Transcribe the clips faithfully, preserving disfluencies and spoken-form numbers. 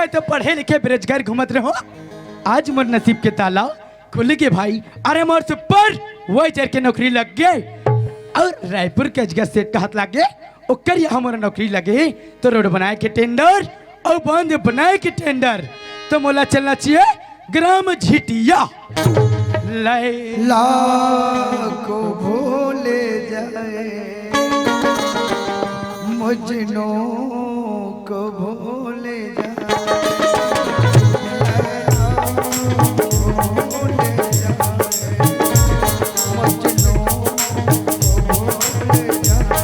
तो पढ़े लिखे बेरोजगार घूमत रहो, आज मोर नसीब के ताला खुल गे भाई। अरे मोर सुपर वाइजर के नौकरी लग गे। अउ रायपुर के अजगर सेठ कहत लागे, ओकर यहाँ मोर नौकरी लगे तो रोड बनाए के टेंडर अउ बांध बनाए के टेंडर, तो मोला चलना चाहिए ग्राम झिटिया। लैला को भूले जाए, मजनू को भूले जाए, लैला को भूले जाए, मजनू को भूले जाए।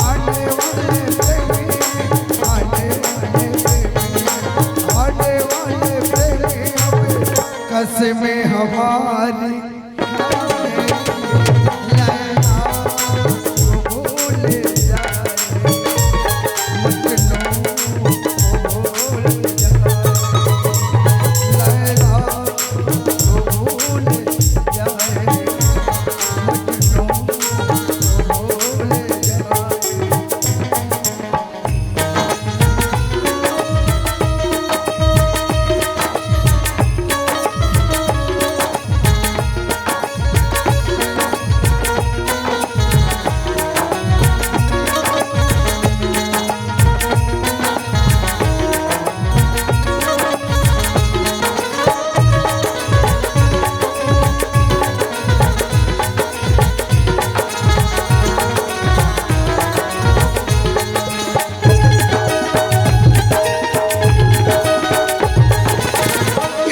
आने वाले प्रेमी, आने वाले प्रेमी, आने वाले प्रेमी, अब कसमें हमारी खाए, लैला को भूल जाए, मजनू को भूल जाए, लैला को भूल जाए, मजनू को भूल जाए।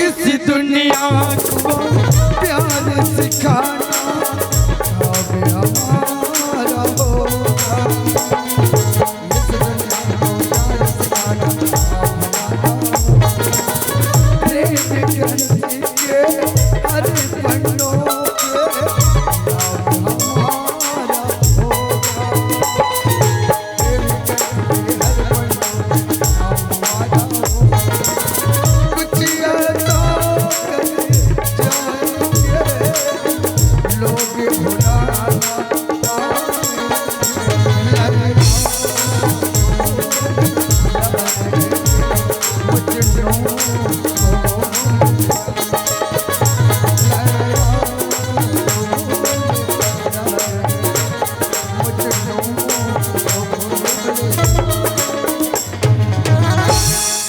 इस दुनिया को प्यार सिखाना अब हमारा होगा। इस दुनिया को प्यार सिखाना अब हमारा होगा। प्रेम के हर पन्नों पे अब हमारा होगा।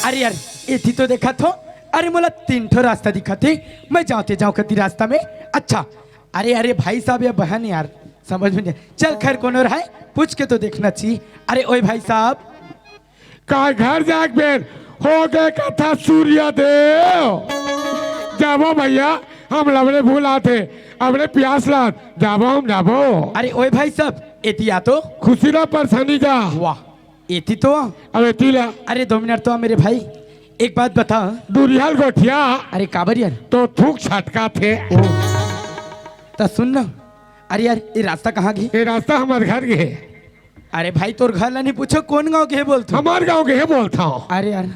अरे यार, एती तो देखत हो। अरे मोला तीन ठो रास्ता दिखत हे, मैं जांव ते जांव कती रास्ता में। अच्छा, अरे, अरे भाई साहब या बहन यार, समझ में नहीं। चल खैर कोनो रहय, पूछ के तो देखना चाहिए। अरे ओए भाई साहब, का घर जाके बेर हो गए कथा सूर्य देव। जाबो भैया, हम लबले भूल आथे, अबले प्यास लात, जाबो हम जाबो। अरे ओए भाई साहब, एती आ तो। खुशी ला परेशानी जा। वाह, एती तो। अब एती ला। अरे दो मिनट तो आ मेरे भाई, एक बात बता। दुरिहल गोठिया। अरे काबर यार? तो थूक छटका थे। ओ, त सुन ना। अरे यार, ये रास्ता कहाँ गे? ये रास्ता हमार घर गे हे। अरे भाई, तोर घर ला नहीं पूछो, कौन गांव गे हे बोलथो? हमार गांव गे हे बोलथो। अरे यार,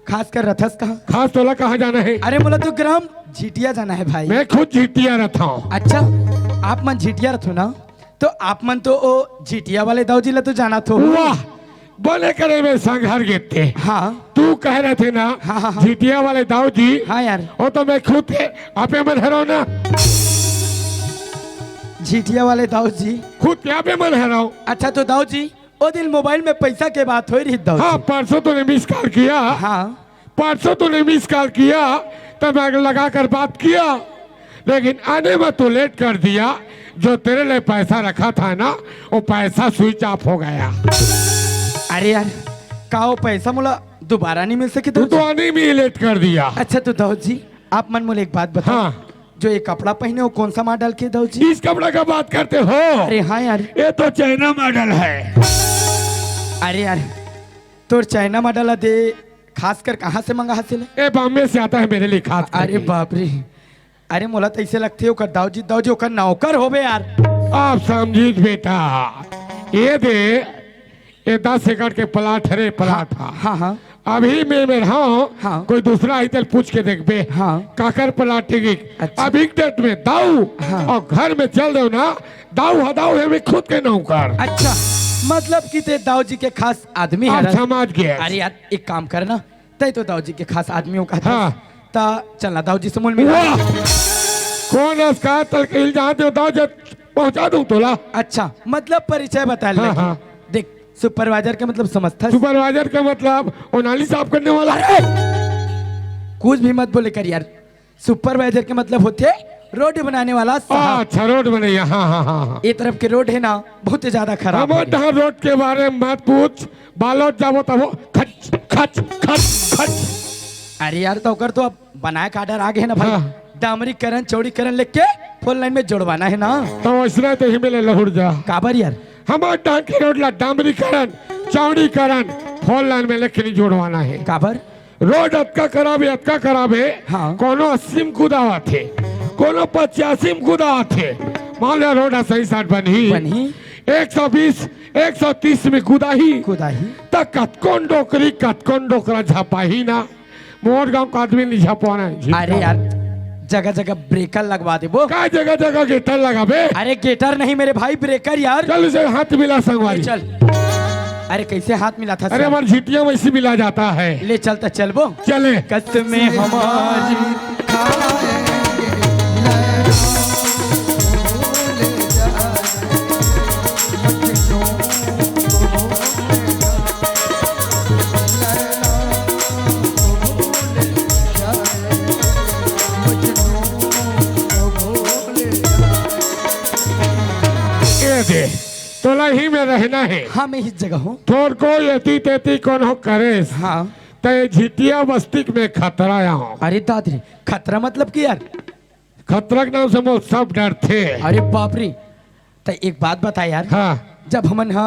खास कर रथस कहाँ? खास तोला कहाँ जाना हे? अरे मोला तो ग्राम झिटिया जाना हे भाई। मैं खुद झिटिया रथों। अच्छा, आप मन झिटिया रथो ना, तो आप मन तो ओ झिटिया वाले दाऊ जी ला तो जानत हो। वाह, बने करे में संघर गेते। हाँ। तू कह रहे थे ना, हाँ, हाँ, हाँ। झिटिया वाले दाऊ जी। हाँ यार। वो तो मैं खुद के आपे मन हरव ना। झिटिया वाले दाऊ जी। खुद के आपे मन हरव। अच्छा तो दाऊ जी, ओ दिन मोबाइल में पैसा के बात होई रही दाऊ हाँ, जी। परसों तूने मिस कॉल किया। हाँ। परसों तूने मिस कॉल किया, तब मैं लगा कर बात किया, लेकिन आने में तू लेट कर दिया। जो तेरे लिए पैसा रखा था ना, वो पैसा स्विच ऑफ हो गया। अरे यार, का वो पैसा मोला दोबारा नहीं मिल सके तू दाऊ तो जी? आने में ही लेट कर दिया। अच्छा तो दाऊ जी, आप मन मोला एक बात बताओ। हाँ। जो ये कपड़ा पहने हो कौन सा मॉडल के दाऊ जी? इस कपड़ा का बात करते हो? अरे हाँ यार। ये तो चाइना मॉडल है। अरे यार, तोर चाइना मॉडल ला दे, खासकर कहाँ से मंगा हासिल है? ये बॉम्बे से आता है मेरे लिए खास अरे करके। बाप रे, अरे मोला तो ऐसे लगते ओकर दाऊ जी, दाऊ जी ओकर नौकर होबे यार। आप समझिस बेटा, ये दे, ये दस एकड़ के प्लाट हरे, प्लाट हाँ, हा। हाँ, हाँ। अभी मैं, मैं रहा हूँ, हाँ। कोई दूसरा आई तेल पूछ के देखबे। हाँ। काकर प्लाट टिकिक। अच्छा। अभी डेट में दाऊ हाँ। और घर में चल दो ना, दाऊ हा दाऊ है, मैं खुद के नौकर। अच्छा। मतलब कि ते दाऊ जी के खास आदमी हरस। समझ गया। अरे यार, एक काम कर ना, तय तो दाऊ जी के खास आदमी हो कहत हस। हाँ। त चल ना दाऊ जी से मुल मिला। वाह! कौन हस का तल कहिल जहाँ ते दाऊ जी पहुँचा दूँ तोला। अच्छा, मतलब परिचय बता ले। हाँ, हाँ। देख, सुपरवाइजर के मतलब समझथस? सुपरवाइजर के मतलब वो नाली साफ करने वाला। अरे! कुछ भी मत बोले कर यार। सुपरवाइजर के मतलब होथे रोड बनाने वाला साहब। अच्छा, रोड बनइया, हाँ, हाँ, हाँ, हाँ। ये तरफ के रोड है ना, बहुत ज्यादा खराब हमर है। तहाँ रोड के बारे में मत पूछ, बालोद जाबो तब खच, खच, खच, खच। अरे यार, तो ओकर तो अब बनाए का order आ गए ना भाई। हाँ। डामरीकरण, चौड़ीकरण लेके फोर लाइन में जोड़वाना है ना। तो वैसने तो ही मिले लहुर जा। काबर यार? हमर तहाँ के रोड ला डामरीकरण, चौड़ीकरण, फोर लाइन में लेके नहीं जोड़वाना है। काबर? रोड अतका खराब हे, अतका खराब हे, हाँ। कोनो अस्सी में कुदावत हे, कोनो पचासी में कुदावत हे। मान ले रोड ह सही साठ बनही, बनही। एक सौ बीस, एक सौ तीस में कुदाही, कुदाही। त कतकोन डोकरी, कतकोन डोकरा झपाही ना। मोर गांव का आदमी नहीं झपवाना है, झिपका। अरे यार, जगह जगह ब्रेकर लगवा देबो। का जगह जगह गेटर लगाबे? अरे गेटर नहीं मेरे भाई, ब्रेकर यार। चल उसे हाथ मिला संगवारी। चल। अरे कैसे हाथ मिला था अरे सर? हमार झिटिया वैसे मिला जाता है। ले चल त चलबो। चले। कसमें हमारी खाएंगे लैला, भूल जाए मजनू को भूल जाए लैला, भूल जाए मजनू को भूल जाए। ये दे, तोला ही में रहना है। हाँ, मैं इस जगह हूँ। तोर को एती तेती कोनो करेस। हाँ। त ये झिटिया बस्ती में खतरा आयो। अरे दादरी, खतरा मतलब कि यार? खतरा के नाम से मोर सब डरथे। अरे बाप रे, त एक बात बता यार। हाँ। जब हमन हा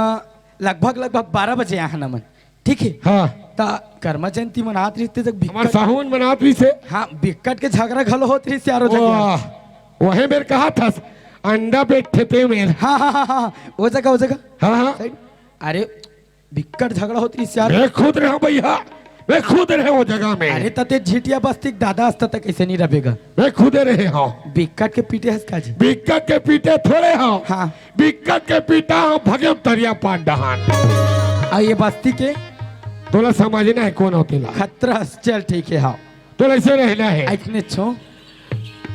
लगभग, लगभग बारह बजे आए हन हमन, ठीक है? हाँ। त करमा जयंती मनात रहिस ते जग हमार बिक्कट, साहू मन मनात रहिस हे। हाँ, बिक्कट के झगड़ा घलो होत रहिस यार, ओ जग यार। वाह, वहे मेर कहा थस, अंडा बेचथे ते मेर। हाँ, हाँ, हाँ, हाँ, वो जगह, वो जगह। हाँ, हाँ। सही। अरे, बिक्कट झगड़ा होत रहिस यार। मैं खुद रहे हूँ भैया, मैं खुद रहे वो जगह में। अरे, त ते झिटिया बस्ती के दादा हस त कैसे नहीं रबे गा? मैं खुदे रहे हूँ। बिक्कट के पीटे हस का जी? बिक्कट के पीटे थोड़े हूँ। हाँ। बिक्कट के पीटा हूँ, भगेम तरिया पान डहान। आ ये बस्ती के? तोला समझना है कौन होते ला। खतरा हस, चल ठीक है, हाँ। तोला ऐसे रहना है। इतने छो।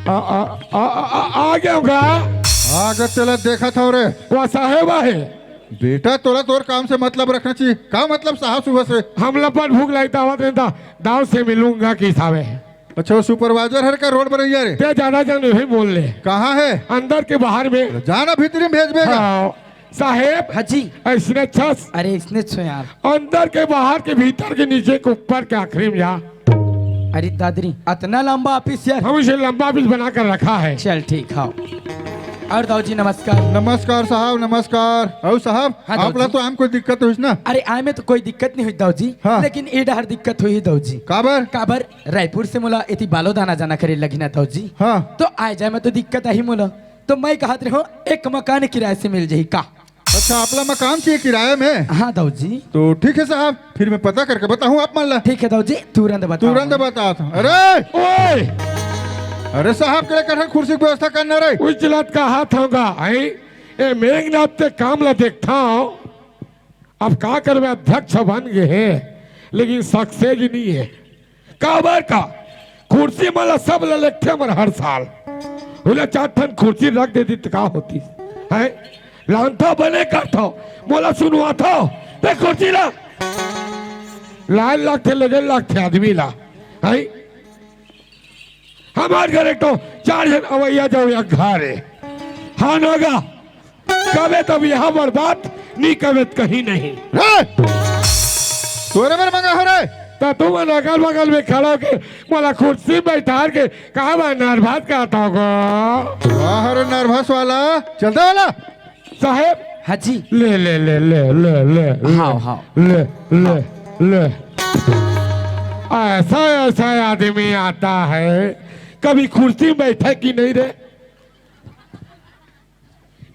आ, आ, आ, आ, आ, आ गया होगा। आगे चला देखा था रे। वो साहेब आहे। बेटा, तोला तोर काम से मतलब रखना चाहिए। का मतलब साहब सुबह से? हमला बड़ भूख लागी त आवत रहे त दाऊ से मिलूंगा कि सावे। अच्छा, वो सुपरवाइजर हर का रोड बनइया रे? ते ज्यादा जन नहीं बोल ले। कहाँ है? अंदर के बाहर में। जाना भीतरी में भेजबे का? हाँ, साहेब। हाँ जी। ऐसने छस। अरे, इसने छो यार। अंदर के बाहर के भीतर के नीचे के ऊपर के आखिरी में जा। अरे दादरी, अतना लंबा ऑफिस यार। हम इसे लंबा ऑफिस बना कर रखा है। चल ठीक, हाँ। और दाऊ जी नमस्कार। नमस्कार साहब, नमस्कार। और साहब, हाँ, दाऊ आप ला जी। तो आए में कोई दिक्कत होइस ना? अरे आए में तो कोई दिक्कत नहीं हुई दाऊ जी, हाँ। लेकिन ए डहर दिक्कत हुई दाऊ जी। काबर? काबर? रायपुर से मोला एती बालोद आना जाना करे लगी ना दाऊ जी। हाँ। तो आए जाए में तो दिक्कत आही मोला। तो मैं कहत रहे हूँ, एक मकान किराए से मिल जाही का? अच्छा, आपला मकान चाहिए किराया में? हाँ दाऊ जी। तो ठीक है साहब, फिर मैं पता करके बताहूँ आप मन ला। ठीक है दाऊ जी, तुरंत बताओ। तुरंत बताता हूँ। अरे! ओए! अरे साहब के लिए कठहर कुर्सी की व्यवस्था करना रे। उजलत का हाथ होगा, आई? ए मेघनाथ ते काम ला देखता हूँ। अब का करबे, अध्यक्ष बन गए हैं, लेकिन सक्सेस नहीं है। काबर का? कुर्सी मन ला सब ला लेगथे हमर हर साल। ओला चार ठन कुर्सी रख देती त का होती? हैं? लानथव बने करथव, मोला सुनवाथव, ते कुर्सी ला। लाइन लगथे, लेगे लगथे आदमी ला। हैं? हमर घर एक ठो चार झन अवैया जवैया घर हे। हाँ नोगा, कबे तब यहाँ बर्बाद, नी कबे त कहीं नहीं। रे! तोरे बर मंगा हो रे? त तुमन अगल बगल में खड़ा होके मोला कुर्सी में बैठार के कहा बा नर्वस का तो गो? वाह रे नर्वस वाला, चलता वाला। साहेब। हाँ जी। ले, ले, ले, ले, ले, ले, ले। हाँ, हाँ। ले, ले, ले। ऐसा, ऐसा आदमी आता है, कभी कुर्सी में बैठे कि नहीं रे?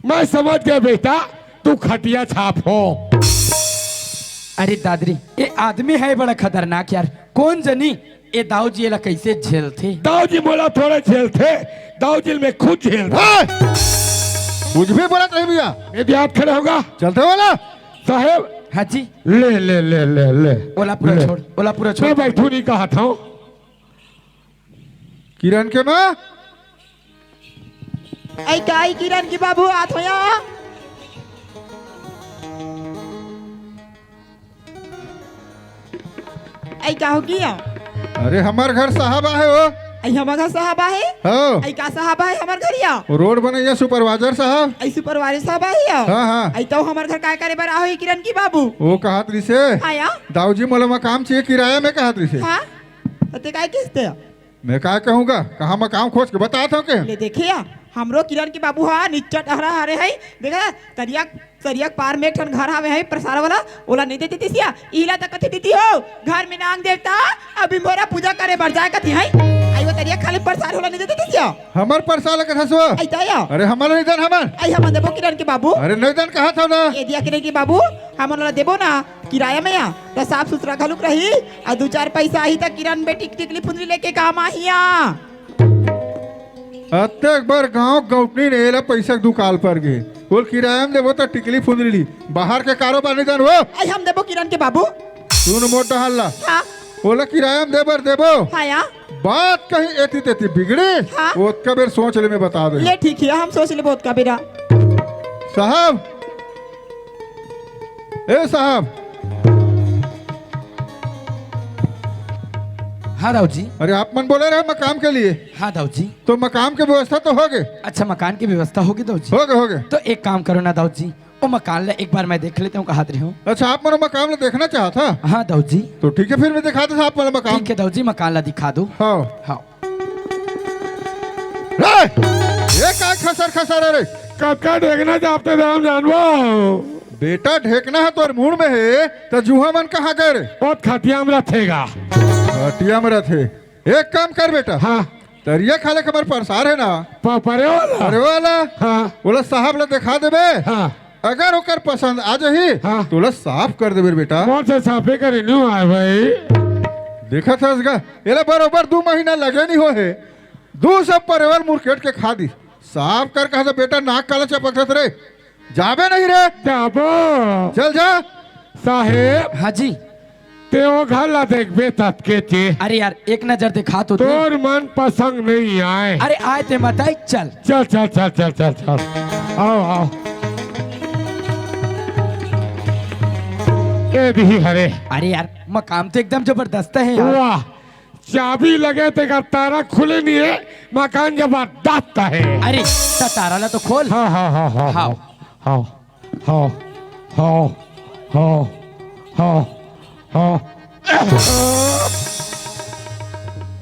मैं समझ गया बेटा, तू खटिया छाप हो। अरे दादरी, ये आदमी है बड़ा खतरनाक यार। कौन जनी ये दाऊ जी एला कैसे झेलथे? दाऊ जी मोला थोड़े झेलथे, दाऊ जी मैं खुद झेलथे। ओए! कुछ भी बोलत नहीं भैया। ये भी हाथ खड़े होगा। चलते वाला। साहेब, हाँ जी। ले, ले, ले, ले, ले। ओला पूरा ले। छोड़, ओला पूरा छोड़। मैं बैठू नहीं कहत हूँ। किरण के माँ। ऐ का, ऐ किरण के बाबू, आत हो या। ऐ का हो गया? अरे, हमर घर साहब आहे हो। ऐ हमर घर साहब आहे? हो। ऐ का साहब आहे हमर घर या? रोड बनैया सुपरवाइजर साहब। ऐ सुपरवाइजर साहब आहे या? हाँ, हाँ। ऐ तो हमर घर काय करे बर आहो, ऐ किरण के बाबू? वो कहत रिसे। हाँ या? दाऊ जी, मोला मकान चाहिए किराया में, कहत रिसे। हाँ? तो ते काय किस्ते? मैं का कहूँगा, कहाँ मकान खोज के बतात हूँ के? ले देखिया, हमरो किरण के बाबू हा निच्चट हरा हरे है। देखा, तरिया, तरिया के पार में एक ठन घर हावे है, प्रसार वाला, ओला नहीं देती तिसिया, इला तक कथी दीदी हो, घर में नांग देवता, अभी मोरा पूजा करे बर जाए कथी है। आई वो तरिया खाली प्रसार वाला नहीं देती तिसिया। हमर प्रसार लगे हसो। आई तो आया। अरे हमर नहीं दन हमर। आई हम देबो किरण के बाबू। अरे नहीं दन कहा था ना। ये दिया किरण के बाबू, हमन ला देबो ना किराया में या, त साफ सुथरा घलुक रही, अउ दू चार पैसा आही त किरण बेटी के टिकली फुंदरी लेके काम आही या। अतेक बर गांव गौटनी ने एला पैसा के दुकाल पर गे। बोल किराया में देबो त टिकली फुंदरी ली, बाहर के कारोबार नहीं जान हो। आई हम देबो किरण के बाबू। सुन मोटा हल्ला। हाँ। ओला किराया में दे बर देबो। हाँ या। बात कहीं एती तेती बिगड़ी, हाँ। ओतका बेर सोच ले, मैं बता दे। ले ठीक है, हम सोच लेबो ओतका बेरा। साहब, ए साहब। हाँ दाऊ जी। अरे आप मन बोले रहे मकान के लिए। हाँ दाऊ जी। तो मकान के व्यवस्था तो हो गए? अच्छा, मकान की व्यवस्था होगी दाऊ जी। हो गए, हो गए। तो एक काम करो ना दाऊ जी, ओ मकान ला एक बार मैं देख लेता हूँ, कहा रहे हूँ। अच्छा, आप मन मकान ला देखना चाहत हा? हाँ दाऊ जी। तो ठीक है, फिर मैं दिखा देता आप मन मकान। ठीक है दाऊ जी, मकान ला दिखा दो। हाँ। हाँ। रे, ये का खसर खसर है रे? कतका ढेकना चापते राम जानवा? बेटा, ढेकना है तोर मुड़ में है, तो जूहा मन कहाँ गए रे? ओ खटिया में रथेगा। खटिया में रथे। एक काम कर बेटा। हाँ। तरिया खाले खबर परसार है ना? प-, परे वाला? परे वाला? हाँ। बोला साहब ला दिखा देबे। हाँ। अगर ओकर पसंद आ जाही, हाँ। तो ओला साफ कर देबे रे बेटा। कौन से साफे करे न्यू आए भाई? देखत हस गा, एला बरोबर दू महीना लगे नहीं हो है। दू सब परवल मुरकेट के खा दी। साफ कर कहा था बेटा, नाक काला चपकत रे। जाबे नहीं रे। जाबो। चल जा। साहेब। हाँ जी। ते ओ घर ला देखबे ततके चे। अरे यार, एक नजर दिखा तो दे। तोर मन पसंद नहीं आए। अरे आए ते मत आए, चल। चल, चल, चल, चल, चल, चल। आओ, आओ। ए दिही हरे। अरे यार, मकान तो एकदम जबरदस्त है यार। वाह, चाबी लगे ते का तारा खुले नहीं है, मकान जबरदस्त है। अरे, त तारा ला तो खोल। हाँ, हाँ, हाँ, हाँ, हाँ। हाँ। हाँ, हाँ, हाँ, हाँ, हाँ।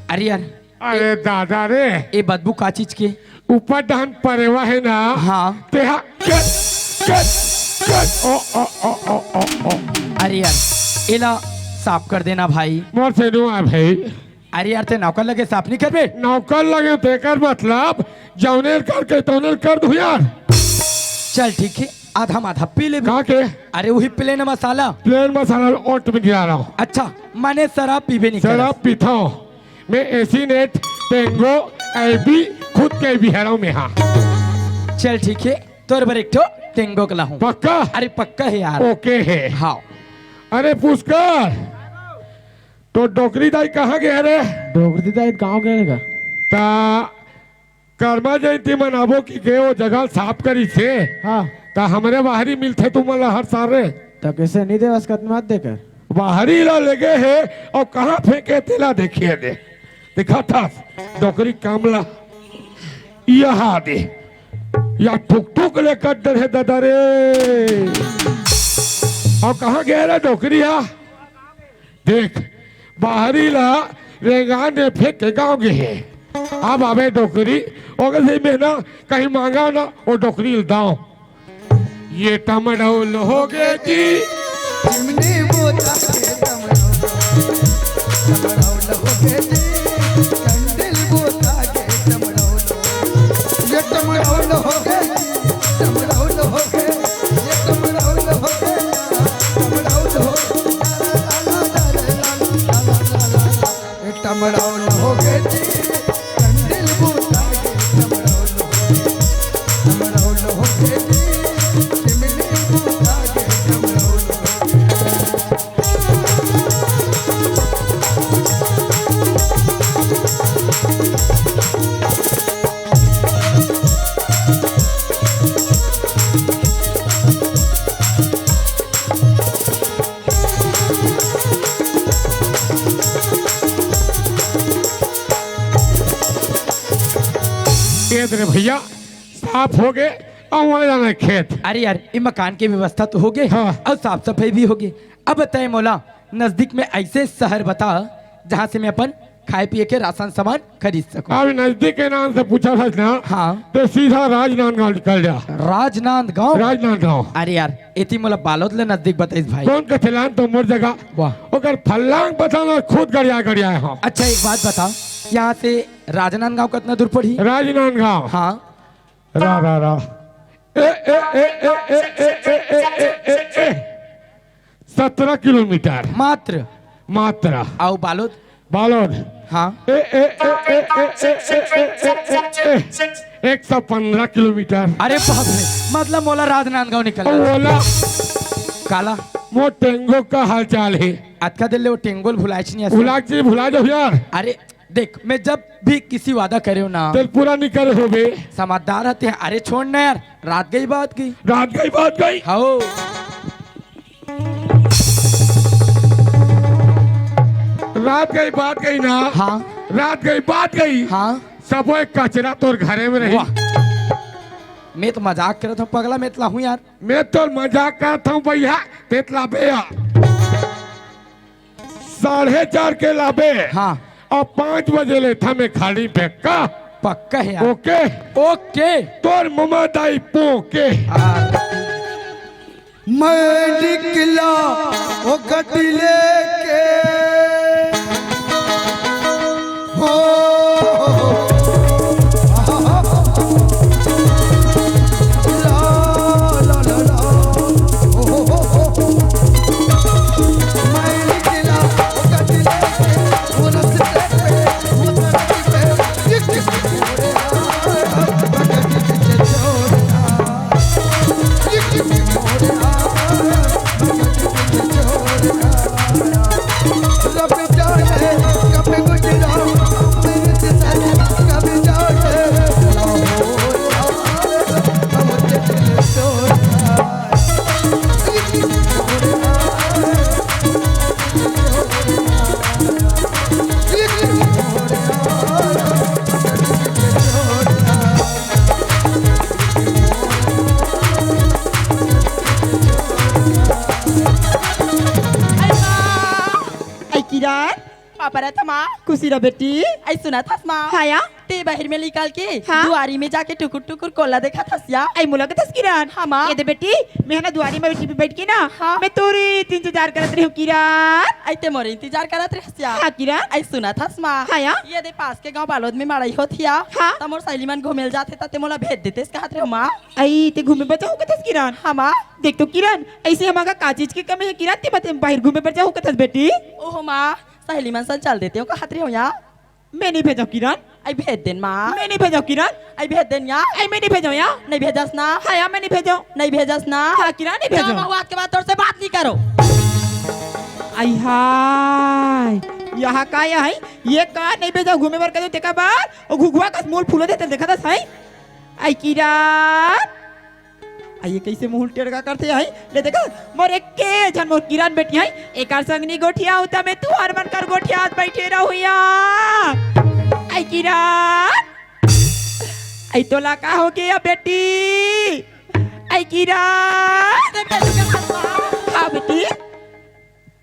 अरे यार, अरे दादा रे। ए बदबू का चीज के? ऊपर डहन परेवा है ना? हाँ। तेहा कट, कट, कट। ओ, ओ, ओ। अरे यार, एला साफ कर देना भाई। मोर से नु आ भाई। अरे यार, ते नौकर लगे साफ नहीं करबे? नौकर लगे तेकर मतलब जौने करके तौने कर दू यार। चल ठीक है, आधा माधा पी ले। का के? अरे वही प्लेन मसाला। प्लेन मसाला ओट में गिरा रहा हूँ। अच्छा, माने शराब पीबे नहीं शराब करस? पीता हूँ मैं। एसी नेट, टेंगो, एबी, खुद के भी हराऊ में। हाँ। चल ठीक है, तोर बर एक ठो टेंगो के लाहूँ। पक्का? अरे पक्का है यार। ओके है। हाँ। अरे पुष्कर, तो डोकरी दाई कहाँ गए रे? डोकरी दाई गाँव गए का? ता कर्मा जयंती मनाबो कि के वो जगह साफ करी से। हाँ। ता हमरे बाहरी मिलथे तुमन ला हर साल रे। ता कैसे नहीं देवस कत मत देकर? बाहरी ला लेगे है और कहाँ फेंके तेला देखिए दे। देखा था डोकरी कामला। यहाँ दे। या ठुक ठुक ले कट डर है दादा रे। और कहाँ गए रे डोकरी हा? देख, बाहरी ला रेंगान ने फेंक के गाँव गे हे। अब आवे डोकरी, ओकर से में ना कहीं मांगा ना, वो डोकरी दाव। ये टमडौल हो गे जी। चिमनी बोता के टमडौल, टमडौल हो गे जी। कैंडल बोता के टमडौल, ये टमडौल हो गे जी। टमडौल हो गे, ये टमडौल हो गे, टमडौल हो गे। टमडौल हो गे जी, कैंडल बोता के टमडौल हो गे। टमडौल हो गे जी, चिमनी बोता के टमडौल अरे भैया, साफ हो गए, अब वहाँ जाना है खेत। अरे यार, ये मकान की व्यवस्था तो हो गए हाँ। और साफ सफाई भी हो गए। अब बताए मोला, नजदीक में ऐसे शहर बता, जहाँ से मैं अपन खाए पिए के राशन सामान खरीद सकूं। अब नजदीक के नाम से पूछा था ना, हाँ। तो सीधा राजनांदगांव निकल जा। राजनांदगांव? राजनांदगांव। अरे यार, एती मोला बालोद ले नजदीक बताइस भाई। कौन कथेलान तो मोर जगह। वाह। ओकर फल्लांग बताना, खुद गड़िया गड़िया है। हाँ। अच्छा, एक बात बता, यहाँ से राजनांदगांव कितना दूर पड़ी? राजनांदगांव। हाँ। रा, रा, रा। ए, ए, ए, ए, ए, ए, ए, ए, ए, ए, ए। सत्रह किलोमीटर। मात्र। मात्र। आओ बालोद। बालोद। हाँ। ए, ए, ए, ए, ए, ए, ए, ए, ए, ए, ए। एक सौ पन्द्रह किलोमीटर। अरे बाप रे, मतलब मोला राजनांदगांव निकल अब बोला। काला। मोर टेंगो का हालचाल है। अतका दिल ले वो टेंगोल भुलाइच नहीं असल। भुला जी, भुला जाओ यार। अरे देख, मैं जब भी किसी वादा करे हूँ ना, तेल पूरा नहीं करे हो बे। समझदार हते हैं। अरे छोड़ ना यार, रात गई बात गई। रात गई बात गई। हाओ। रात गई बात गई ना। हाँ। रात गई बात गई। हाँ। सबो एक कचरा तोर घरे में रही। वाह। मैं तो मजाक करत हूँ पगला, मैं तो लाहूँ यार। मैं तो मजाक करत हूँ भैया, तेतला बे यार। साढ़े चार के लाबे। हाँ। अब पाँच बजे ले था मैं खाली बेक्का। पक्का है यार। ओके। ओके। तोर ममा दाई पोके। हाँ। मैं निकला वो गड्डी लेके। हो। ला, ला, ला, ला। ओ, हो, हो, हो। मैं निकला वो गड्डी लेके, वो रस्ते पे, वो सड़क पे, चिक, चिक, चिक, चिक, चिक, चिक, चिक, चिक, आई किरण। का परत हस माँ? खुशी रह बेटी। आई सुनत हस माँ? हाँ या। ते बाहिर में निकल के हाँ। दुआरी में जाके टुकुर टुकुर कोला देखत हस या। आई मोला कथस किरण। हाँ माँ। ये दे बेटी, मैं ना दुआरी में बैठी बैठ के ना, हाँ। मैं तोरे इंतजार करत रही हूँ किरण। आई ते मोरे इंतजार करत रहस या। हाँ किरण। आई सुनत हस माँ? हाँ या। ये दे पास के गाँव बालोद में मड़ई होत हिया। हाँ। त मोर सहेली मन घूमे ल जाथे त ते मोला भेज देतेस कहत रहे माँ। आई ते घूमे बर जाहूँ कथस किरण। हाँ माँ। देख तो किरण, ऐसे हमारा का चीज के कमी है किरण, ते मत बाहिर घूमे बर जाहूँ कथस बेटी। ओहो माँ, सहेली मन संग चल देते हो कहत रहे हो या। मैं नहीं भेजो किरण। आई भेज देन माँ। मैं नहीं भेजो किरण। आई भेज देन या। आई मैं नहीं भेजो या। नहीं भेजस ना। हाँ या मैं नहीं भेजो। नहीं भेजस ना। हाँ किरण नहीं जा भेजो। माँ, आज के बाद तोर से बात नहीं करो। आई हाय, यहाँ का या है? ये का नहीं भेजो घूमे बर कदो तेका बार, ओ घुघुआ कस मूल फूलो देते देखा था सही। आई किरण। आ ये कैसे मुंह टेढ़का करथे आई? ले देखा, मोर एके झन मोर किरण बेटी आई, एकर संग नी गोठियाहूँ त मैं तुहर मन कर गोठियात बैठे रहूँ या। आई किरण, आई तोला का हो गया बेटी? आई किरण, हाँ बेटी।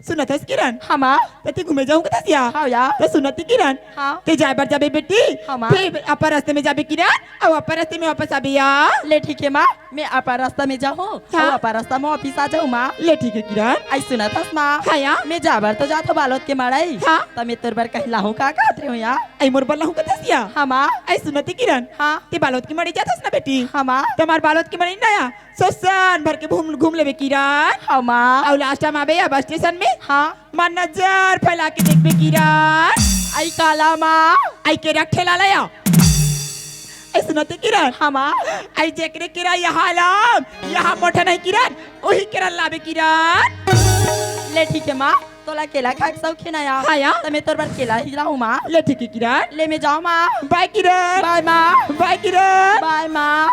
सुनत हस किरण? हाँ माँ। त ते घूमे जाहूँ कथस या? हाँ या। त सुनत ही किरण? हाँ। ते जाए बर जाबे बेटी? हाँ माँ। ते अपर रास्ते में जाबे किरण, अउ अपर रास्ते में वापस आबे या? ले ठीक है माँ, मैं अपर रास्ता में जाहूँ, हाँ। अउ अपर रास्ता में वापस आ जाहूँ माँ। ले ठीक है किरण। आई सुनत हस माँ? हाँ या। मैं जाए बर तो जात हूँ बालोद के मड़ई, हाँ। त मैं तोर बर कहीं लाहूँ का कहत रहे हो या? आई मोर बर लाहूँ कथस या? हाँ माँ। आई सुनत ही किरण? हाँ। ते बालोद के मड़ई जात हस ना बेटी? हाँ माँ। त हमार बालोद के मड़ई ना या? सोसन भर के घूम, घूम लेबे किरण। हाँ माँ। अउ last time आबे अब स्टेशन में। हाँ। माँ नजर फैला के देखबे किरण। आई काला माँ। आई के रख ठेला लाया। आई सुनते किरण। हाँ माँ। आई जेकरे किरण यहाँ लाम, यहाँ मोटा नहीं किरण, वही किरण लाबे किरण। ले ठीक है माँ। तोला केला खाए के शौकीन आया। हाँ या। त मैं तोर बर केला ही लाहूँ माँ। ले ठीक है किरण। ले मैं जाऊँ माँ। Bye किरण। Bye माँ। Bye किरण। Bye माँ।